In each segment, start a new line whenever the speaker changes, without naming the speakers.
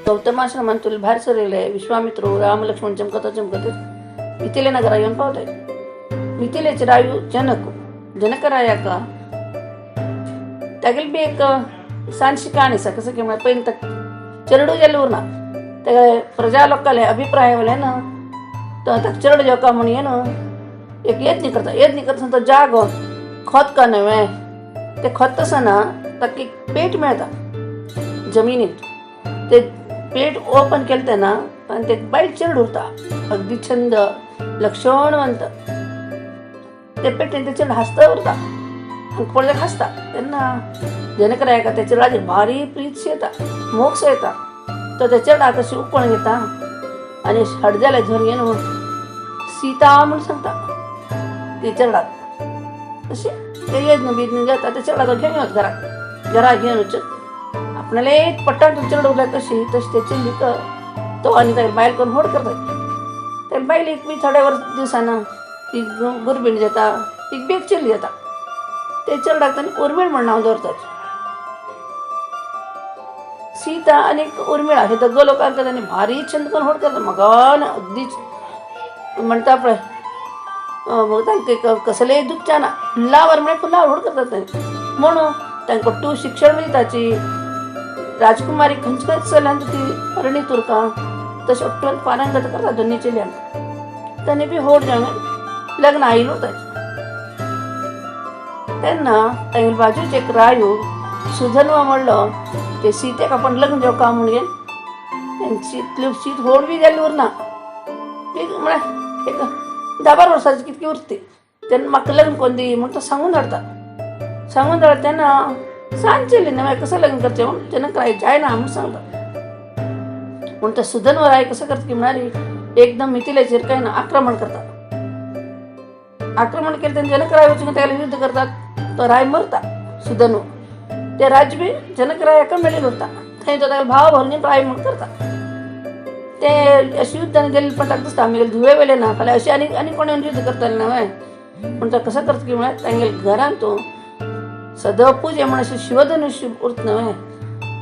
गौतमाश्रमांतून भायर सरले विश्वामित्र राम लक्ष्मण चमकता चमकत मिथिले नगरा येवन पावले. मिथिलेचे रायू जनक जनकरायाक तागेली बी एक सानशी काणी आसा. कसं की म्हळ्यार पयलीं ताका चेरडू जाल्लें उरना, ते प्रजा लोकांले अभिप्राय वयल्यान तो ताका चेरडू जेवका म्हूण येवन एक यत्न करता. यत्न करता तो जागो खोत का न्हय ते खोत आसतना ताका एक पेट मेळटा जमिनीत. ते पेट ओपन केलें तेन्ना आनी ते बायल चेरडू उरता अगदी छंद लक्षणवंत. ते पेटेन ते चेडूं हांसता उरता आनी पळोवपाक हांसता. तेन्ना जनकरायाक त्या चेडवाचेर भारी प्रीत येता, मोग येता. तो त्या चेडवाक अशी उकळून घेता आनी हडद्याला धरून येवन सीता म्हूण सांगता ते चेडवाक. तशें ते यज्ञ बिज्ञ जाता, ते चेडवाक तो घेवन येता घराक. घरा घेवन वचून आपणाले पट्टान चेडूं उरल्या कशी तशी ते चेडीक तो आनी तागे बायल करून होड करता. त्या बायलेक बी थोड्या वर्स दिसांना ती गुरबीण जाता, ती बेग चेडली जाता. ते चेडवाक तांणी उर्मीळ म्हण नांव दवरतात. सीता आनी उर्मिळा हे दोग लोकांक तांणी भारी छंद करून होड करता. मगान अगदीच म्हणटा पळय तांकां कसलेय दुखचें ना, फुल्लावर म्हळ्यार फुल्लावर होड करतात तांणी. म्हणून तांकां टू शिक्षण बी दिताची. राजकुमारी खंयचे खंयच चलयान ती परिणीत उरता तशें अट्टून पारंगत करता दोनी चलयांक. तांणी बी होड जावन लग्न आयलो ताचें. तेन्ना तांगे बाजूच एक रायू सुधन्वा म्हणलो ते सीतेक आपण लग्न जेवका म्हूण घेवन तेंची इतली शीत होड बी जाल्ली उरना, एक म्हळ्यार एक 10-12 वर्सांची कितकी उरती. तेन्ना म्हाका लग्न कोण दी म्हूण तो सांगून धाडटा. सांगून धाडटा तेन्ना सान चेली न्हय कसं लग्न करचें म्हूण जनकराय जायना म्हूण सांगता. म्हूण तो सुधन्वा राय कसं करता की म्हणाली एकदम मिथिलेचेर काय ना आक्रमण करतात. आक्रमण केलं तेन्ना जनकराय वचून त्याला युद्ध करतात. तो राय मरता सुधन्व. ते राज्य बी जनकरायाक मेळिल्लें उरता. थंय तो ताका भाव भरून राय म्हूण करता. ते अशें युद्धान गेल्ले पण ताका दिसता आमी धुवे वेले ना फाल्यां अशें आनी आनी कोण येवन युद्ध करतले ना न्हय. पूण तो कसो करता की म्हळ्यार तांगेले घरान तो सदां पुजे म्हण अशें शिवधनुष्य उरता न्हय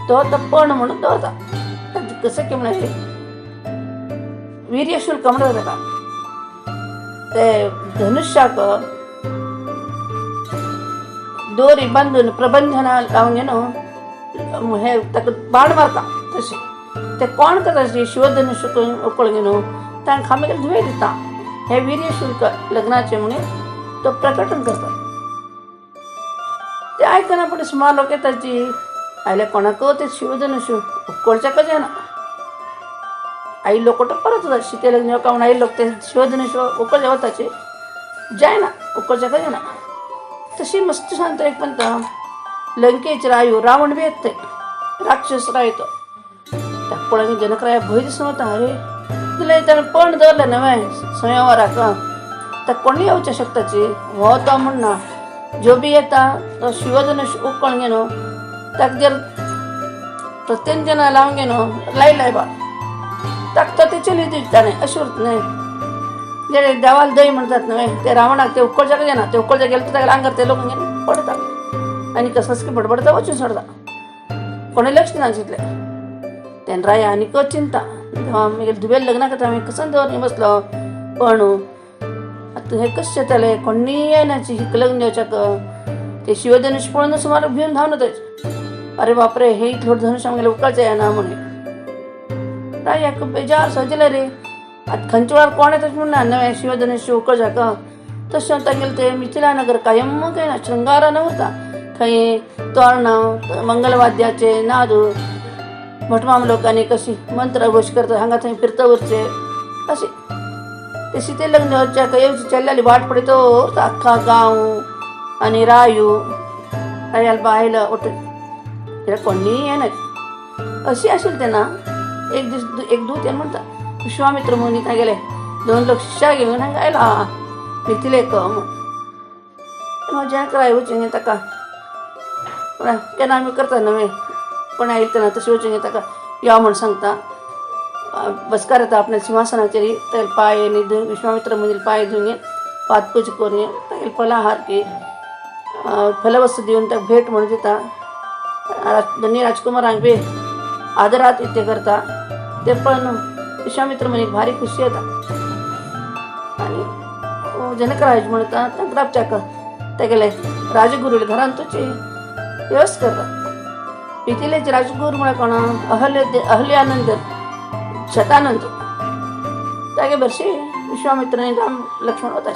तो तो पण म्हणून दवरता. कसं की म्हळ्यार वीर्य शुल्क म्हणटा ताका. ते धनुष्याक दोरी बांदून प्रबंधना लावन घेवन हे ताका बाण मारता. तशें ते कोण करता शिवधनुष्य उकळ घेवन तांकां आमी धुवे दिता हे वीर्य शुल्क लग्नाचे म्हणून तो प्रकटन करता. ते आयकना फुडें सुमार लोक येताची आयले कोणाक ते शिवधनुष्य उकळच्याकच येना. आई लोक परत वता सीते लग्न जेवका म्हूण. आई लोक ते शिवधनुष्य उकळचे वताचे जायना, उकळच्याकच येना. तशी मस्त शांत एक म्हणटा लंकेचे रायू रावण बी येत थंय राक्षस राय तो. ताका पळोवन जनकराया भंय दिसून वता. अरे तुला ताणें पण दवरलें न्हय स्वयंवराक, ताका कोणूय येवचें शकताची. हो तो म्हण ना, जो बी येता तो शिवधनुष्य उकळून घेवन ताका जर प्रत्यंजना लावन घेवन लायलाय बा ताका तो ते चली दिता न्हय अशें उरता न्हय. जे देवाला दही म्हणतात न्हय ते रावणाक ते उकळच्याक येना. ते उकळच्याक गेले तर ताका आंगार ते लोक घेवन पडटा आनी कसंच की बडबडता वचून सोडता. कोणी लक्ष दिना तितलें. तेन्ना राया आनीक चिंता देवा मागीर धुवेल लग्न करता हांवें कसो दवर बसलो पण आतां हें कशें जातलें कोणी येनाची हिका लग्न जावच्याक. ते शिवधनुष्य पळोवन सुमार भिवन धांवन वताचे. अरे बापरे हे इतलो धनुष्य आमगेले उकळचें येना म्हणून रायाक बेजार सजले रे. आतां खंयच्या वेळार कोण येता म्हूण ना नवें शिवधनुष्य उकळच्याक. तशें तांगेलें ते मिथिला नगर कायम काय ना शृंगारान उरता. थंय तोरणां मंगलवाद्याचे नाद भटमाम लोकांनी कशी मंत्र घोश करता हांगा थंय फिरता उरचे अशें. ते सीते लग्न जावच्याक येवची चल्ल्याली वाट पळयत उरता अख्खा गांव आनी रायू रायाल बायल उठून कित्याक कोणीय येना अशी आशिल्ली. तेन्ना एक दीस एक दूत येवन म्हणटा विश्वामित्र मुनी तागेले दोन लोक शिष्या घेवन हांगा आयला मिथिलेक म्हूण. जनकराय वचून ताका केन्ना आमी करता न्हय कोण आयले तेन्ना तशें वचून ताका यो म्हूण सांगता. बसकार येता आपल्या सिंहासनाचेर तागेले पांय आनी विश्वामित्र मुनील पांय धुवन पादपूजा करून तागेले फलाहार की फलवस्तू दिवन ताका भेट म्हणून दिता. दोनी राजकुमारांक बी आदरातिथ्य करता ते पण विश्वामित्र मुनीक भारी खुशी येता. आनी जनकराज म्हणटा तांकां राबच्याक तेगेले राजगुरूले घरान तुची व्यवस्था करता. मिथिलेचे राजगुरू म्हळ्यार कोण? अहल्य अहल्यानंद शतानंद. तागे भरशी विश्वामित्र आनी राम लक्ष्मण वता.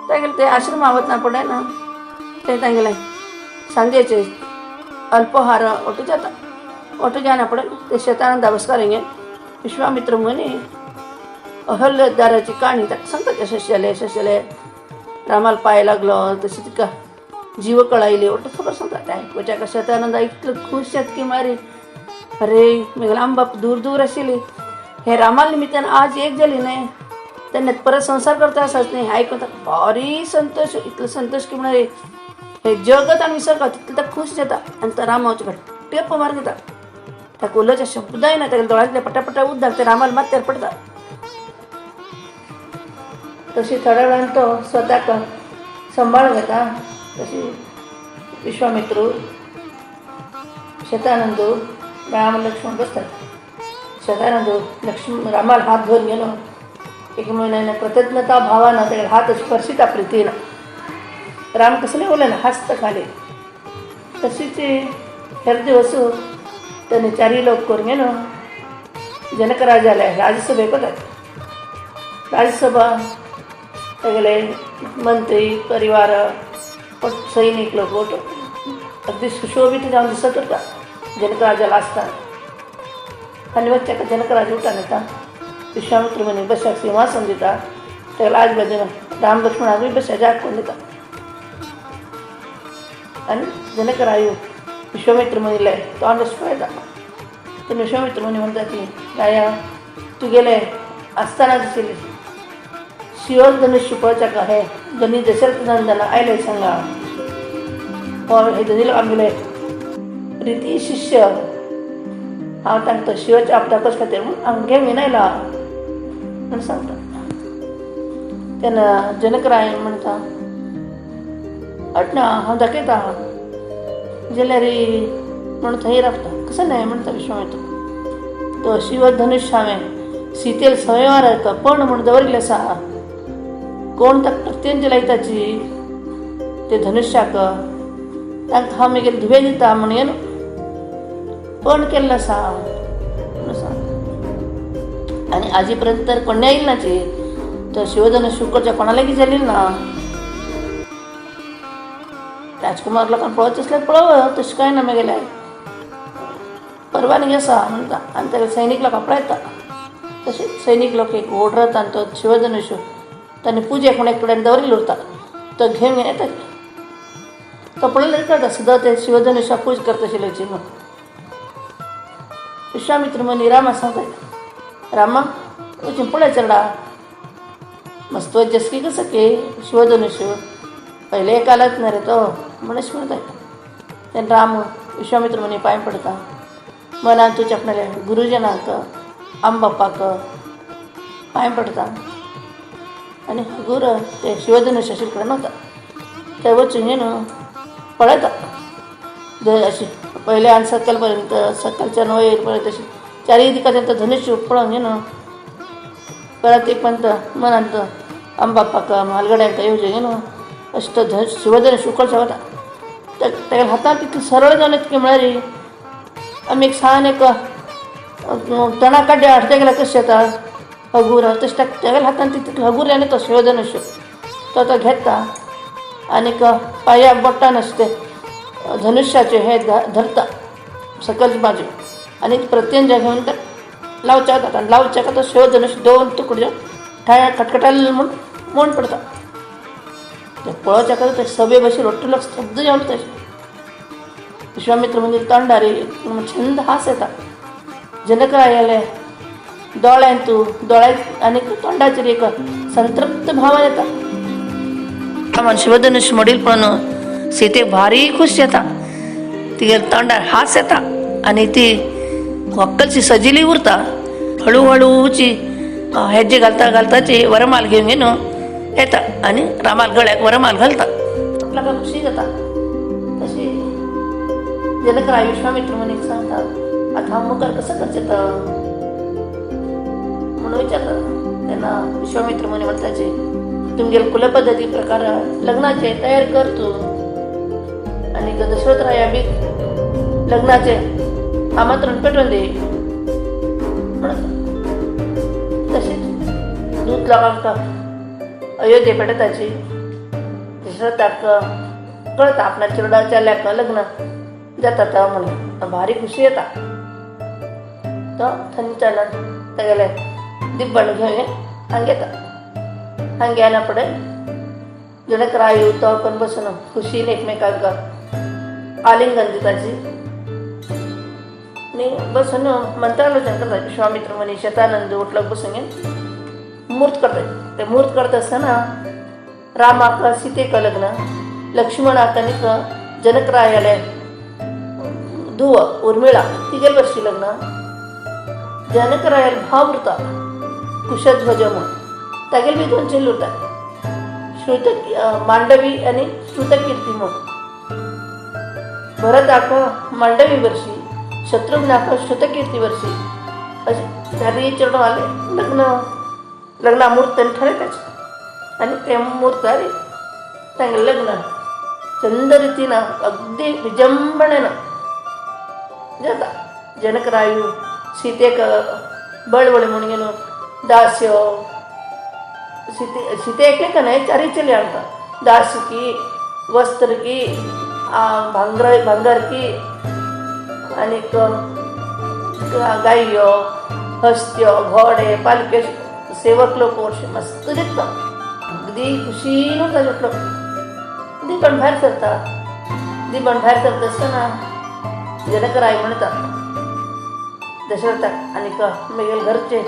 तागेले ते आश्रमा वतना पडय ना ते तांगेले सांजेचे अल्पहार ಒಟ್ಟು जाता. ಒಟ್ಟು जाना पडे ते शतानंद बसकार घेवन विश्वामित्र मुनी अहल्यदाराची काणी ताका सांगता. अशें जालें अशें जालें, रामाल पांय लागलो, तशी तिका जीव कळायली, ಒಟ್ಟು खबर सांगता. ते आयकुच्या शतानंदा इतलो खूश जाता की मारी अरे म्हगेले आमबाप दूर दूर आशिल्ली, हे रामा निमित्तान आज एक जाली न्हय, तेन्ना परत संवसार करता आसाच न्हय. आयकून ताका भारी संतोश, इतलो संतोश की म्हळ्यार हे जगत आनी विसरता तितलो ताका खूश जाता. आनी तो रामाचो घट्ट मार घेता. ताका उलोवच्या शब्दय ना. तागेल्या दोळ्यांतले पटापटा उदक ते रामाल माथ्यार पडटा. तशी थोड्या वेळान तो स्वताक सांबाळ घेता. तशी विश्वामित्र शतानंद राम लक्ष्मण बसतात. शतानंद लक्ष्मण रामाल हात धरून गेलो एक म्हयन्यान कृतज्ञता भावान तागेले हात स्पर्शिता प्रितीन. राम कसले उलयना, हासता खाली. तशीच हेर दिवस त्याने चारही लोक करून गेलो जनकराजाले राजसभेक वतात. राजसभा तागेले मंत्री परिवार सैनिक लोक अगदी सुशोभित जावन दिसत उरता जनकराजाला आसतना. आनी वचच्याक जनकराज उठान येता. विश्वामित्र मुनी बशाक सिंहासन दिता. तागेल्या आजबाजून राम लक्ष्मणाकूय बशा जाग करून दिता. आनी जनकराय विश्वामित्र मुनीले तोंड पळयता. तेन्ना विश्वामित्र मुनी म्हणटा की राया, तुगेले आसतना आशिल्ली शिवधनुष्य पळोवच्याक हे धनी दशरथ नंदन आयले सांगा. हो हे धनी आमगेले प्रिती शिष्य, हांव तांकां तो शिवच्या आपदाकच खातीर म्हूण हांव घेवन आयला म्हूण सांगता. तेन्ना जनकराय म्हणटा, अट ना हांव दाखयता जाल्यार म्हणून थंय रावता. कसं न्हय म्हणटा विश्वामित्र, तो शिवधनुष्य हांवें सीतेल स्वयंवराक पण म्हूण दवरिल्लें आसा. कोण ताका प्रत्यंच लायताची ते धनुष्याक तांकां हांव मागीर धुवे दिता म्हण पण केल्लो आसा म्हणून सांगता. आनी आजी पर्यंत तर कोण येयल नाची तर शिवधनुष्य उकडच्या कोणा लागीं जाली ना. राजकुमार लोकांक पळोवचें आसल्यार पळोवं, तशें कांय ना, मागीर परवानगी आसा म्हणटा. आनी तागेले सैनीक लोकां पळयता. तशेंच सैनीक लोक एक व्हड रथ आनी तो शिवधनुष्य तांणी पुजेक म्हूण एक कडेन दवरिल्लो उरता, तो घेवन येता. तो पळयल्यार कळटा सुद्दां ते शिवधनुष्या पूज करता आशिल्ल्याची म्हूण. विश्वामित्र मुनी रामा सांगता, रामा वचून पळय चेडा, मस्त जसकी कसं की शिवधनुष्य पहिले कालाच ना रे तो म्हणून म्हणता. तेन्ना राम विश्वामित्र मुनी पांय पडता. मनान तुच्या आपणाल्या गुरुजनाक आमबापाक पांय पडता आनी गुर ते शिवधनुष्य कडेन वता. थंय वचून न्हू पळयता अशें पयले आनी सकयल पर्यंत सकलच्यान वयर पर्यंत अशें चारय दिकाच्यान तो धनुष्य पळोवन न्हू परत एक पंत मनांत आमबापाक म्हालगड्यांक येवजें न्हू अशें तो धनुष्य शिवधनुष्य उखलचो वता. तागेल्या हातान तितलें सरळ जावन येता की म्हळ्यार आमी एक सान एक तणा काड्डे हाडटा गेल्यार कशें जाता हगूर, तशें तागेल्या हातान तितलें हगूर जावन तो शिवधनुष्य तो आतां घेता आनीक पांया बोटान अशें ते धनुष्याचे हे धरता सकल बाजू आनी प्रत्यंजा घेवन ते लावच्या जाता. आनी लावच्याक तो शिवधनुष्य दोन तुकडे ठाय खटखटाल म्हूण मोड पडता. ते पळोवच्याक ते सभे भशेन ಒಟ್ಟು लोक स्तब्ध जावन तशें. विश्वामित्र म्हणजे तोंडार छंद हास येता. जनकरायाले दोळ्यांतू दोळ्यात आनी तोंडाचेर एक संतृप्त भाव येता. शिवधनुष्य मोडील पळोवन सीतेक भारी खुश जाता. तिगेल्या तोंडार हास येता आनी ती व्हंकलची सजिली उरता. हळूहळूची हेज्जे घालता घालताची वरमाल घेवन घेवन येता आनी रामाल गळ्याक वरमाल घालता. आपल्याक खुशी जाता. तशी जनकराय विश्वामित्र मुनीक सांगता, आता हांव मुखार कसो करचें तो म्हणून विचारता. तेन्ना विश्वामित्र मुनी म्हणटाचे तुमगेले कुलपद्दती प्रकार लग्नाचे तयार कर तूं आनी दशरथ राया बी लग्नाचे आमंत्रण पेटोवन दी म्हणत. तशेंच दूत लोकांक अयोध्ये पेटयताची. दशरथाक कळता आपल्या चेडवा चल्याक लग्न जाता तो म्हणून भारी खुशी येता. तो थंयच्यान तेगेले दिब्बण घेवन हांगा येता. हांगा येना फुडें जनकराय तो करून बसून खुशीन एकमेकांक आलिंगन दिताची आनी बसून मंत्रालोचन करता. विश्वामित्र मुनी शतानंद उठलो बसून मुहूर्त करता. ते मुहूर्त करता आसतना रामाक सीतेक लग्न, लक्ष्मणाक आनीक जनकरायाले धुव उर्मिळा तिगेले वर्शी लग्न. जनकरायाले भाव उरता कुशध्वज म्हूण, तागेले बी दोन चेडे उरता, श्रुत मांडवी आनी श्रुतकीर्ती म्हूण. भरताक मांडवी वर्शी, शत्रुघ्नाक श्रुतकीर्ती वर्शी अशें चारय चेडवांले लग्न लग्ना मुहूर्त ठरयताचे आनी ते मुहूर्तार तांगेलें लग्न चंद रितीन अगदी विजंबणेन जाता. जनकरायू सीतेक बळवळी म्हणून घेवन दास्यो सीते सीते एकलेक न्हय चारय चली हाडटा, दासकी वस्त्रकी भांगर भांगरकी आनीक गाययो हस्त्यो घोडे पालखे सेवक लोक अशे मस्त दिसता. अगदी खुशीन उरता लोक. दिबण भायर सरता. दिबण भायर सरता आसतना जनकराय म्हणटा दशरथाक आनीक म्हगेले घरचे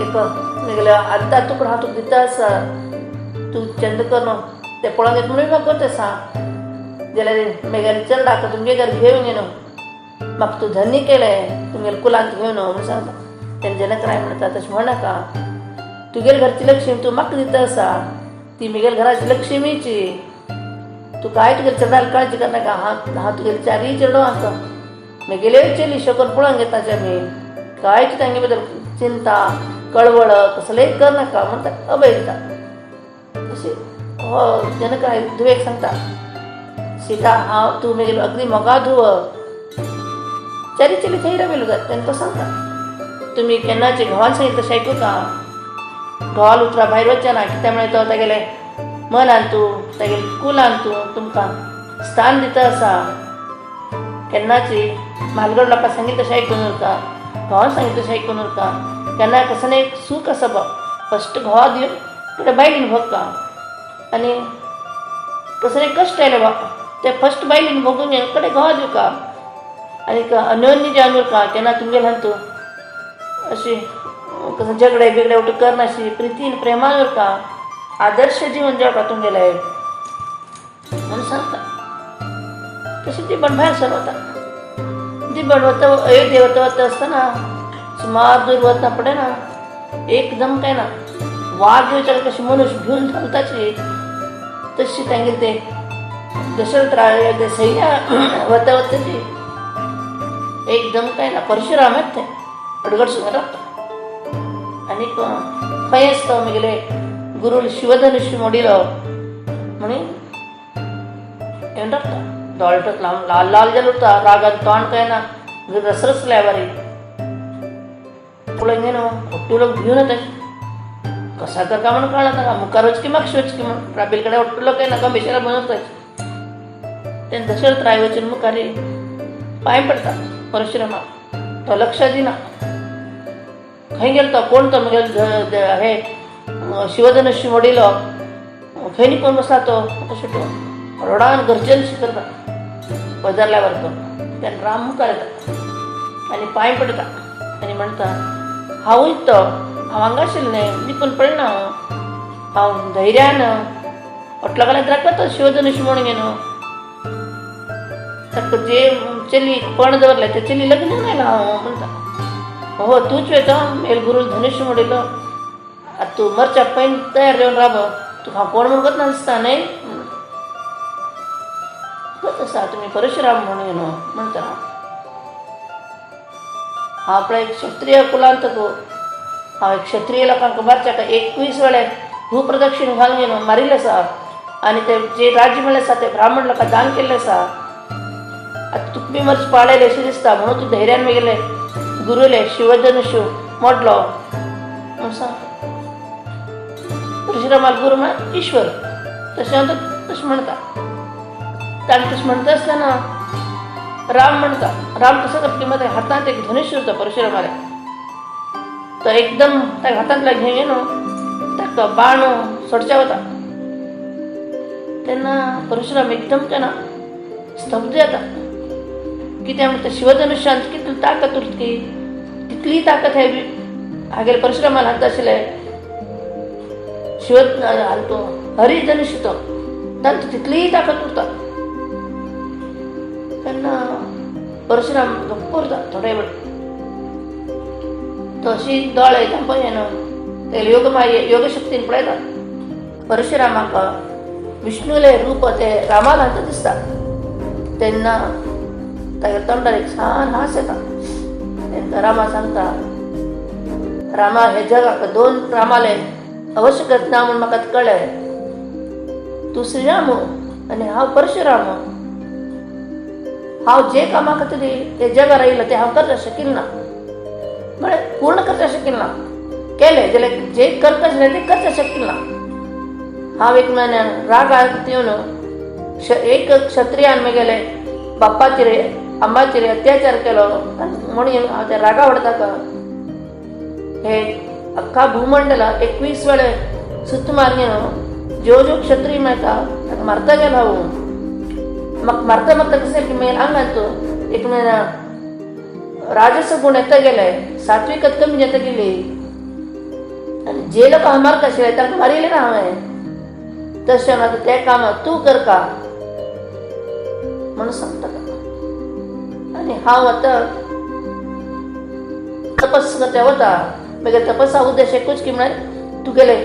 एक म्हगेले आतां तुका हांव तुका दिता आसा, तूं चंद करून ते पळोवन घेत म्हणून म्हाका करता आसा, जाल्यार म्हगेले चेरडाक तुमगे घर घेवन येवन म्हाका तूं धन्य केलें तुमगेले कुलांत घेवन म्हणून सांगता. तेन्ना जनकराय म्हणटा तशें म्हणनाका, तुगेले घरची लक्ष्मी तूं म्हाका दिता आसा, ती म्हगेले घराची लक्ष्मीची, तूं काय तुगेले चेरडाक काळजी करनाका, हांव हांव तुगेले चारय चेडवांक म्हगेले चली शकून पळोवन घेताचे आमी, काय तूं तांगे बद्दल चिंता कळवळ कसलेंय करनाका म्हणटा अभय दिता. अशी हो जनकराय धुवेक सांगता, सीता हांव तूं म्हगेली अगदी मोगा धुव. चारी चली थंय राविल्लो जाता तेन्ना तो सांगता तुमी केन्नाचे घोवान सांगितलें तशें आयकूं का, घोवाल उतरां भायर वचचें ना, कित्याक म्हळ्यार तो तागेले मनान तूं तागेले कुलान तूं तुमकां स्थान दिता आसा, केन्नाची म्हालगड लोकां सांगितलें तशें आयकून उरता, घोवान सांगितलें तशें आयकून उरता, केन्ना कसलें एक सूख आसा बा फस्ट घोवा दिवन फुडें बायलेन भोगता आनी कसलें कश्ट आयले बा ते फस्ट बायलेन भोगून घेवन कडे घोवा दिवका आनीक अन्योन्य जावन उरका, केन्ना तुमगेले हातूंत अशी कसं झगडे बिगडे उठ करनाशी प्रितीन प्रेमान उरका, आदर्श जीवन जेवका तुमगेले म्हणून सांगता. तशी ती पण भायर सर वता. दिबण वता अयोध्ये वता वता आसतना सुमार दूर वतना पडे ना एकदम काय ना वाग येवच्या कशी मनुष्य भिवन थांबताची तशी तांगेले ते दशरथ राय ते सैन्य वता वताची एकदम काय ना परशुराम येता ते अडगड सुद्दां रावता आनीक खंय आसता म्हगेले गुरूल शिवधनुष्य मोडिलो म्हणून येवन रावता. दोळटत लाल लाल लाल जाल उरता, रागान तोंड काय ना रसरसल्या बारी पळोवन घेवन ఒట్టు लोक भिवन येता, कसा करका म्हणून कळना ताका, मुखार वचकी मागशी वचकी म्हणून राबील कडेन ఒట్టు लोक काय नाका बेशारा बनवता. तेन्ना दशरथ राय वचून मुखार पांय पडटा परशुरामाक, तो लक्ष दिना. खंय गेलो तो कोण तो म्हगेले हे शिवधनुष्य मोडिलो खंय निपून बसला तो अशें तो रडान गर्जन करता पदरल्यावर तो. तेन्ना राम मुखार येता आनी पांय पडटा आनी म्हणटा हांवूय तो हांव हांगा आशिल्लें न्हय निपून पडना हांव, हांव धैर्यान ओटलो घाल्यार दाखयता शिवधनुष्य म्हणून घेवन ताका जे चली पण दवरलें ते चली लग्न आयला हांव म्हणटा. हो तूंच वेता मेल गुरूल धनुष्य मोडिलो, आतां तूं मरच्या पयलीं तयार जावन राव, तुका हांव कोण म्हूण कोत दिसता न्हय खंय आसा तुमी परशुराम म्हणून न्हू म्हणटा. हांव पळय क्षत्रिय कुलांत तूं, हांव एक क्षत्रिय लोकांक मारच्याक 21 वेळे भूप्रदक्षिण घालून घेवन मारिल्लें आसा आनी ते जे राज्य मेळ्ळें आसा ते ब्राह्मण लोकांक दान केल्लें आसा. आतां तुका बी मर्च पाळयलें अशें दिसता म्हणून तूं धैर्यान मेगेले गुरुले शिवधनुष्य मोडलो म्हणून सांगता. परशुरामाक गुरू म्हळ्यार ईश्वर तशें तशें म्हणटा. ताणें तशें म्हणटा आसतना राम म्हणटा, राम कसो करता की हातांत एक धनुष्य उरता परशुरामाल्या, तो एकदम त्या हातांतल्या घेवन ताका बाण सोडच्या वता तेन्ना परशुराम एकदम तेन्ना स्तब्ध जाता. कित्याक म्हणटा शिवधनुष्यांत कितली ताकद उरता तितली ताकद हे हागेले परशुरामाला हात आशिल्ले शिव तो हरिधनुष्य तो तांत तितलीय ताकद उरता. तेन्ना परशुराम गप्प उरता थोडे वेळ. तो अशी दोळे धांपून येना ते योगमाये योगशक्तीन पळयता. परशुरामाक विष्णुले रूप ते रामाला हात दिसता तेन्ना तागेल्या तोंडार एक सान हांस येता. तेन्ना रामा सांगता, रामा हे जगाक 2 रामाले आवश्यकत ना म्हूण म्हाका कळ्ळें, तूं श्रीराम आनी हांव परशुराम. हांव जे कामा खातीर हे जगार आयिल्लो तें हांव करपाक शकील ना, म्हळ्यार पूर्ण करपाक शकील ना, केलें जाल्यार जे करता आशिल्लें तें करपाक शकील ना. हांव एक म्हयन्यान रागाक येवन एक क्षत्रियान मेगेले बाप्पाचेर अम्माचेर अत्याचार केलो म्हणून हांव त्या रागा वडता का हे अख्खा भूमंडला 21 वेळे सुत मारून ज्यो ज्यो क्षत्रिय मेळटा ताका मारता गेलो हांव. म्हाका मारता मारता कशें की मागीर आंगांत एक म्हयन्या राजस गुण येता गेले, सात्विकत कमी जाता गेली आनी जे लोक हांव मारता आशिल्ले तांकां मारिल्लें ना हांवें. तशें आतां तें काम तूं करका म्हणून सांगता. आनी हांव आतां तपस करता वता. मागीर तपसा उद्देश एकूच की म्हळ्यार तुगेले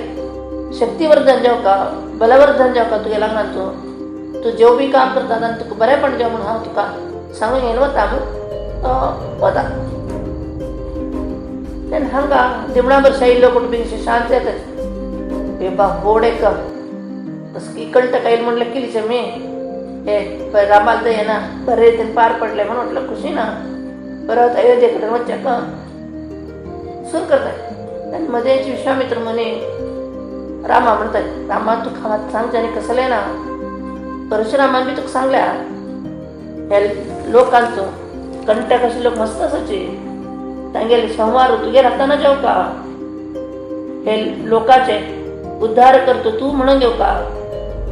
शक्तिवर्धन जावका, बलवर्धन जावका तुगेल्या आंगांत, तूं जेव बी काम करता आनी तुका बरेंपण जावं म्हणून हांव तुका सांगून येवन वता म्हणून तो वता. तेन्ना हांगा दिमणा भरशा येयल्लो कुटुंबी शांत जाता. हे बा होड एक कंटक आयल म्हणल्यार केलीचे मी हे पळय रामाक येना बरे रितीन पार पडले म्हणून म्हटलं खुशी ना परत अयोध्ये कडेन वचच्याक सुरू करता. आनी मदेंच विश्वामित्र म्हणे रामा म्हणतात, रामा तुका हांव सांगचें आनी कसलें ना, परशुरामान बी तुका सांगल्या ह्या लोकांचो कंटक अशे लोक मस्त आसाचे, तांगेले संवार तुगेर हातान जेवका, हे लोकाचे उद्धार करतो तूं म्हणून घेवका,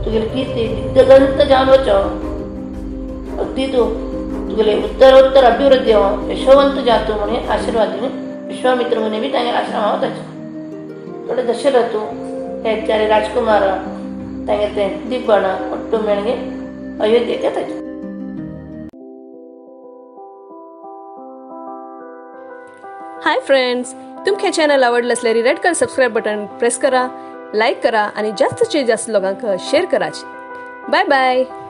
तुगेली कीर्ती दिग्दगंत जावन वचो, अगदी तूं तुगेले उत्तरोत्तर अभिवृद्धी हो यशोवंत जातो म्हणून आशिर्वाद दिवन विश्वामित्र मुनी बी तांगेल्या आश्रमा वताचे. थोडे दशरथ हे चारी राजकुमार तांगेले ते दिब्बण ಒಟ್ಟು मेळगे अयोध्येक येताचे.
हाय फ्रेंड्स, तुमकां चॅनल आवडलं असल्यार red colour subscribe button press करा, लाईक करा आणि जास्तीत जास्त लोकांक शेअर कराचे. Bye bye.